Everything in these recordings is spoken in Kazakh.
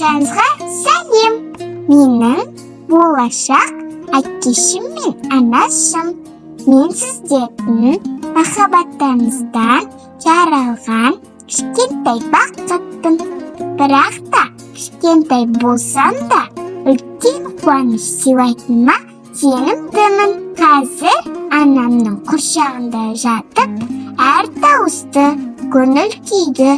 Баршаңызға сәлем! Менің болашақ әкешім мен анашым. Мен сіздердің махаббаттарыңыздан жаралған кішкентай бақытпын. Бірақ та кішкентай болсам да, үлкен қуаныш сыйлайтыныма сенімдімін. Қазір анамның құрсағында жатып, әр дауысты, көңіл күйді,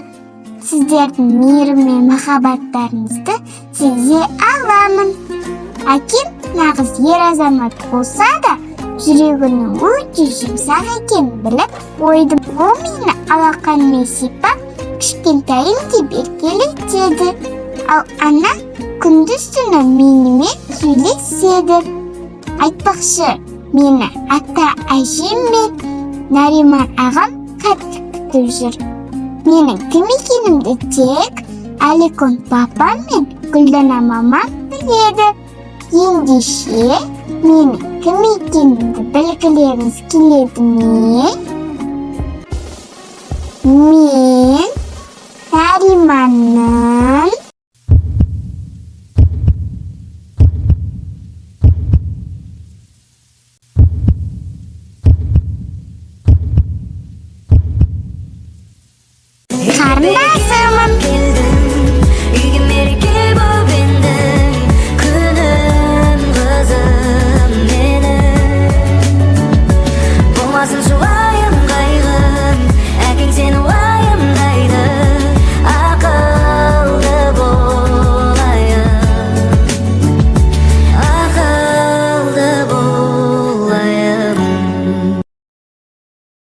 сіздердің мейірім мен махаббаттарыңызды сезе аламын. Әкем нағыз ер азамат болса да, жүрегінің өте жұмсақ екенін біліп қойдым. Ол мені алақанымен сипап, кішкентайым деп еркелетеді. Ал анам күндіз түні менімен сөйлеседі. Айтпақшы, мені ата әжем мен Нариман ағам қатты күтіп жүр. Менің кім екенімді тек Аликон папам мен Гүлдана мамам біледі. Ендеше, менің кім екенімді білгілеріңіз келеді ме? Мен Нариманның